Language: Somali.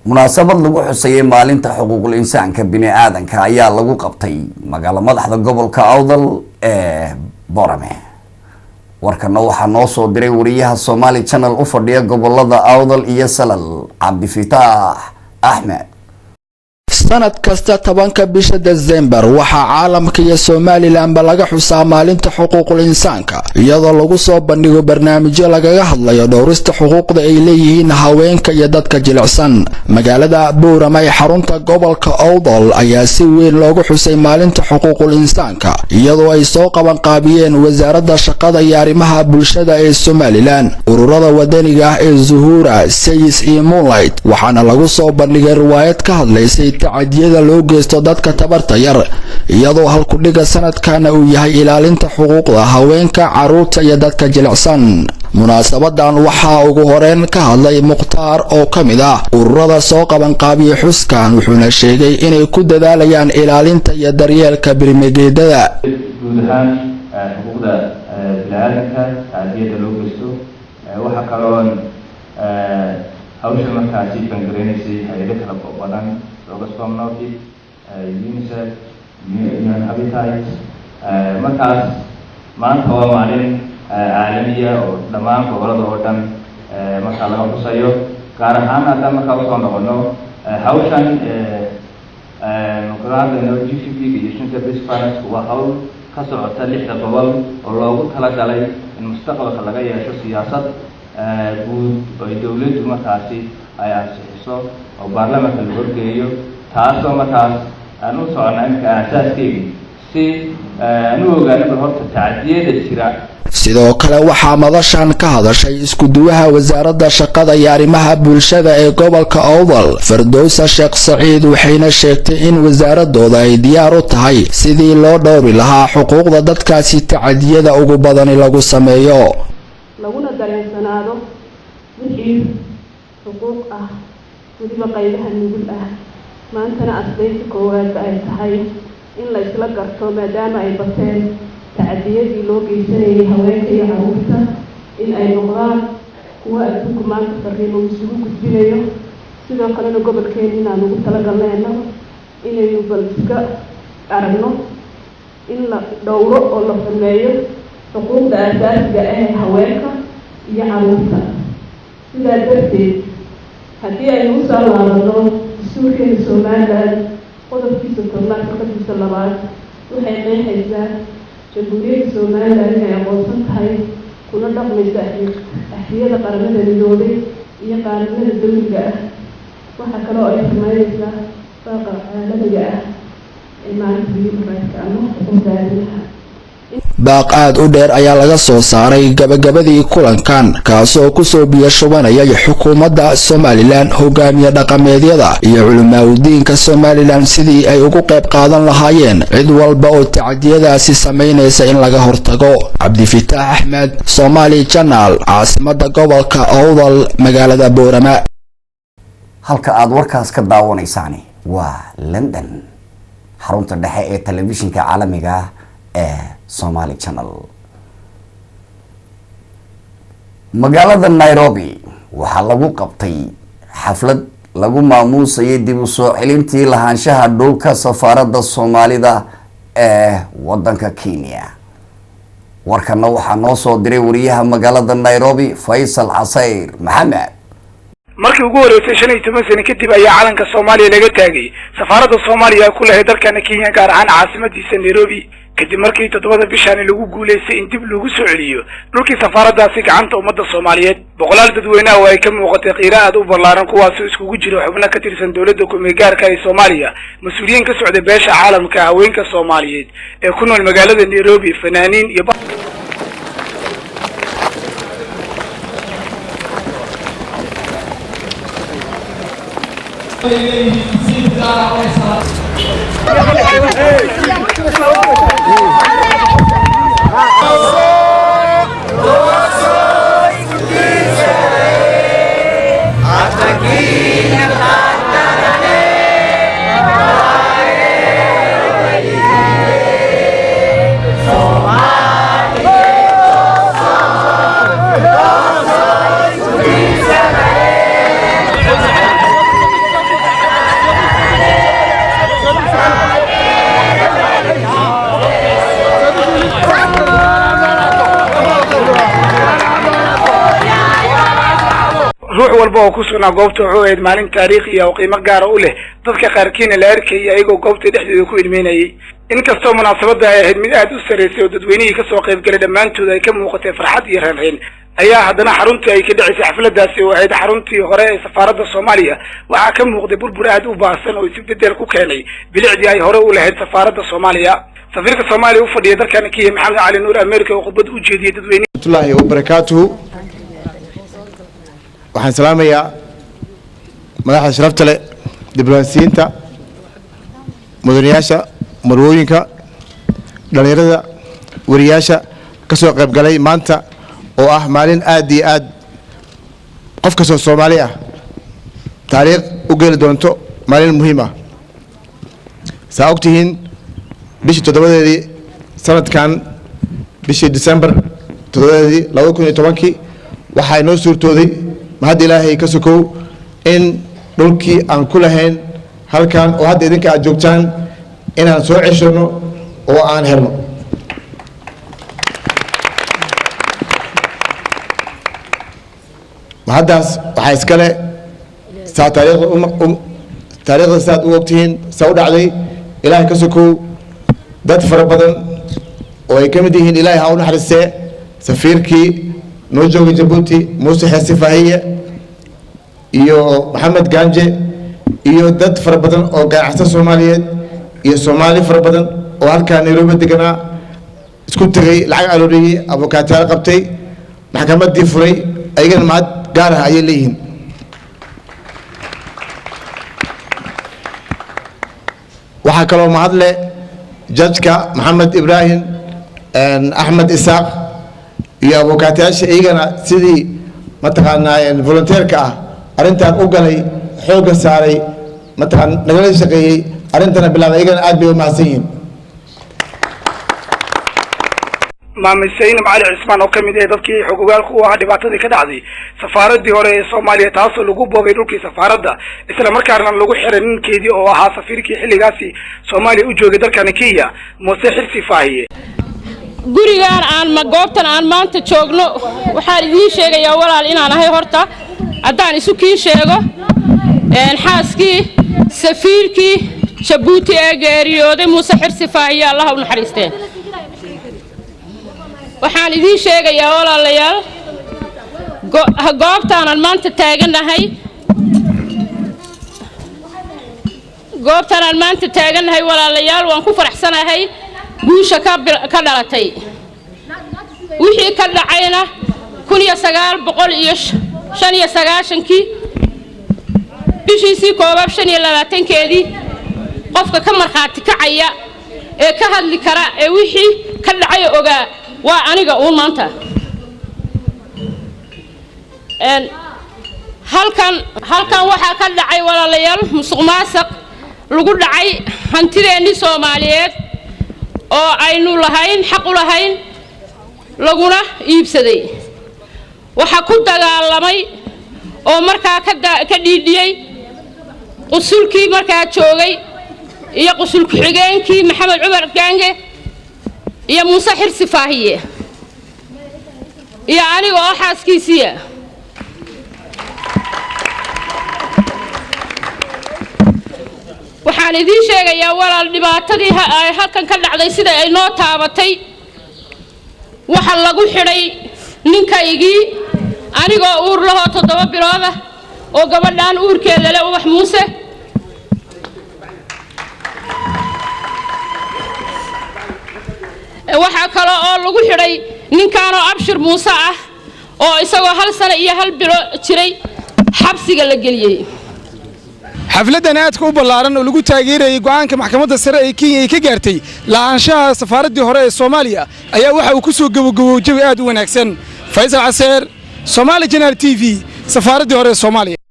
Munaasabad lagu xusayay maalinta xuquuqul insaanka bini aadanka ayaa lagu qabtay magaalo madaxda gobolka Awdal ee Borame. Warkana waxaa noo soo diray wariyaha Somali Channel u fadhiya gobolada Awdal iyo Salal, Cabdifitaax Axmed. Sanad kasta 10-ka bisha Desembar waxaa caalamka iyo Somalilanba laga xusaa maalinta xuquuqul insaanka, iyadoo lagu soo bandhigo barnaamijyo lagaga hadlayo dhowrista xuquuqda ay leeyihiin haweenka iyo dadka jilicsan. Magaalada Buurama ee xarunta gobolka Owdal ayaa si weyn loogu xusay maalinta xuquuqul insaanka, iyadoo ay soo qabanqaabiyeen Wasaaradda Shaqada iyo Arrimaha Bulshada ee Somalilan, ururada wadaniga ah ee Zuhuura, Sayis iyo Moonlight. Waxaana lagu soo bandhigay riwaayad ka hadlaysay tacadiyada loo geysto dadka tabarta yar, iyadoo halkudhiga sanadkana uu yahay ilaalinta xuquuqda haweenka, caruurta iyo dadka jilicsan. Munaasabadan waxaa ugu horeyn ka hadlay Mukhtaar oo ka mid ah ururada soo qabanqaabiyey xuskan, wuxuuna sheegay inay ku dadaalayaan ilaalinta iyo daryeelka birmigeedada. Guud ahaan xuquuqda bini-aadanka tacadiyada loo geysto, waxaa kaloon hawsha markaasi fangareynaysay hay-ado kala badan: Oxfam Novib, UNICEF, UN Habitat. Markaas maanta waa maalin caalamiya oo dhammaan gobolada oo dhan markaa laga xusayo. Gaar ahaan haddaan markaa usoo noqono hawshan kaga hadlayno GCP iyo gender based violence, waa hawl ka socota lixda gobol oo loogu talagalay in mustaqbalka laga yeesho siyaasad guud oo ay dawladdu markaasi ay ansixiso oo baarlamaanka la horgeeyo, taasoo markaas aan u soconnaa iminka aasaaskeygii si aan u ogaano bal horta tacadiyada jira. Sidoo kale waxaa madashan ka hadashay isku-duwaha Wasaaradda Shaqada iyo Arrimaha Bulshada ee gobolka Owdal, Fardowsa Sheekh Saciid, waxayna sheegtay in wasaaradooda ay diyaar u tahay sidii loo dhowri lahaa xuquuqda dadkaasi tacadiyada ugu badani lagu sameeyo, laguna dareensanaado wixii xuquuq ah, weliba qaybaha nugul ah. Maantana asbeynta koowaadba ay tahay in la isla garto, maadaama ay bateen tacadiyadii loo geysanayay haweenka iyo carruurta, in ay noqdaan kuwo adduunku maanta fariimo isugu gudbinayo. Sidoo kalena gobolkeena inaan ugu talagalnay annagu inaynu bal iska aragno in la dhowro oo la xumeeyo xuquuqda aasaasiga ah ee haweenka iyo carruurta. Sidaa darteed, haddii aynu usoo laabano dastuurkeena Somaliland, qodobkiisa 10aad farqadiisa labaad waxay qeexaysaa Jamhuuriyadda Somaliland inay aqoonsan tahay kuna dhaqmaysa axdiyada Qaramada Midoobay iyo qaanuunada dawliga ah. Waxaa kaloo ay sameyneysaa baaqa caalamiga ah ee maalinta human rights ama xuquuqda aadanaha. Baaq aad u dheer ayaa laga soo saaray gabagabadii kulankan, kaasoo kusoo biyo shubanayay xukuumadda Somalilan, hogaamiye dhaqameedyada iyo culimaaudiinka Somalilan sidii ay ugu qayb qaadan lahaayeen cid walba oo tacadiyadaasi samaynaysa in laga hortago. Cabdifitaax Axmed, Somali Channel, caasimada gobolka Owdal, magaalada Boorama. Halka aada warkaas ka daawanaysaani waa London, xarunta dhexe ee telefishinka caalamiga ah ee Somali Channel. Magaalada Nairobi waxaa lagu qabtay xaflad lagu maamuusayay dib u soo celintii lahaanshaha dhulka safaaradda Soomaalida ee wadanka Kenya. Warkana waxaa noo soo diray wariyaha magaalada Nairobi, Faysal Casayr Maxamed. Markii ugu horreysay 15 sano kadib ayaa calanka Soomaaliya laga taagay safaaradda Soomaaliya ku lahayd dalkana Kenya, gaar ahaan caasimadiisa Nairobi, kadib markii 7-da bishaani lagu guulaystay in dib lagu soo celiyo dhulkii safaaraddaasi gacanta ummadda Soomaaliyeed. Boqolaal dadweyneha oo ay ka muuqatay qiiro aad u ballaaran, kuwaasoo iskugu jira xubno ka tirsan dowladda ku-meelgaarka ee Soomaaliya, mas-uuliyiin ka socda beesha caalamka, haweenka Soomaaliyeed ee ku nool magaalada Nairobi, fanaaniin iyo Walba oo ku sugnaa goobta wuxuu ahayd maalin taariikhiya oo qiimo gaara u leh dadka qaarkiina la arkayay ayagoo goobta dhexdeeda ku ilmeynayay. Inkastoo munaasabadda ay ahayd mid aad u sarraysay oo dadweynihii kasoo qaybgalay dhammaantood ay ka muuqatay farxad iyo reenreen, ayaa haddana xaruntii ay ka dhacaysay xafladaasi oo ahayd xaruntii hore ee safaaradda Soomaaliya waxaa ka muuqday burbur aad u baahsan oo isbedel ku keenay bilicdii ay hore u lahayd safaaradda Soomaaliya. Safiirka Soomaaliya u fadhiya dalkan Kenya, Maxamed Cali Nuur America, oo khudbad u jeediyey dadweyne Rahmatullaahi wabarakaatuhu. Waxaan salaamayaa madaxda sharafta leh, diblomaasiyiinta, mudanayaasha, marwooyinka, dhallinyarada, wariyaasha ka soo qayb galay maanta oo ah maalin aad iyo aad qof kastoo Soomaali ah taariikh u geli doonto, maalin muhiim ah. Saa og tihiin, bishii 7-deedii sanadkan, bishii December 7-deedii 2010-kii, waxaa inoo suurtooday, mahad Ilaahay ka sokow, in dhulkii aan ku lahayn halkan oo hadda idinka aad joogtaan inaan soo ceshano oo aan helno. Mahaddaas waxaa iskale saa taariikhda taariikhda saad u ogtihiin saa u dhacday, Ilaahay ka sokow, dad fara badan oo ay ka mid yihiin, Ilaahay ha u naxariistee, safiirkii noo joogay Jabuuti, Muuse Xeesi Faahiye, iyo Maxamed Ganje, iyo dad fara badan oo ganacsato Soomaaliyeed iyo Soomaali fara badan oo halkaa Nairobi deganaa, isku tegay, lacag arooriyey, abukaatayaal qabtay, maxkamaddii furay, ayagana mahad gaar ah ayay leeyihiin. Waxaa kaloo mahad leh judge-ka Maxamed Ibraahim Axmed Isaaq iyo abukaatayaasha iyagana sidii mataqaanaa volunteerka ah arrintan u galay, xoogga saaray, mataqaan nagala shaqeeyey arrintana bilaabay, iyagana aad bay u mahadsan yihiin. Maamid Saynab Cali Cismaan oo ka mid ah dadkii xog ogaalka u ahaa dhibaatadii ka dhacday safaaradii hore ee Soomaaliya, taasoo lagu boobay dhulkii safaaradda, isla markaana lagu xiray ninkeedii oo ahaa safiirkii xilligaasi Soomaaliya u joogay dalkani Kenya, Muuse Xirsi Faahiye. Gurigaan aan ma goobtan aan maanta joogno, waxaan idiin sheegayaa walaal inaan ahay, horta haddaan isu kiin sheego, xaaskii safiirkii Jabuuti ee geeriyooday, Muuse Xirsi Faahiye, Allaha u naxariisteen. Waxaan idiin sheegayaa walaalayaal, goobtaanan maanta taagannahay, goobtaanaan maanta taagannahay walaalayaal, waan ku faraxsanahay guusha ka dhalatay. Wixii ka dhacayna 1995-kii bishiisii koobaab 25-keedii, qofka ka markhaati kacaya ee ka hadli kara ee wixii ka dhacay ogaa waa aniga uun maanta. Halkan waxaa ka dhacay walaalayaal musuq maasuq lagu dhacay hantideennii Soomaaliyeed oo aynu lahayn, xaq u lahayn, laguna iibsaday. Waxaa ku dagaalamay oo markaa ka dhiidhiyey qusulkii markaa joogay iyo qusul ku-xigeenkii Maxamed Cumar Gaange iyo Muuse Xirsi Faahiye iyo aniga oo xaaskiisiiya. Waxaan idiin sheegayaa walaal, dhibaatadii ay halkan ka dhacday sida ay noo taabatay, waxa lagu xidhay ninkaygii anigoo uur lahoo 7 bilood ah oo gabadhaan uurkeeda le, Ubax Muuse. Waxaa kale oo lagu xidhay ninkaanoo Abshir Muuse ah oo isagoo hal sano iyo hal bilo jiray xabsiga la geliyey. Xafladdan aadka u ballaaran oo lagu taageerayey go'aanka maxkamadda sare ee Kenya ay ka gaartay la'aanshaha safaaraddii hore ee Soomaaliya ayaa waxa uu ku soo gabogabowey jawi aad u wanaagsan. Faysal Caseer, Somaali Channel TV, safaaraddii hore ee Soomaaliya.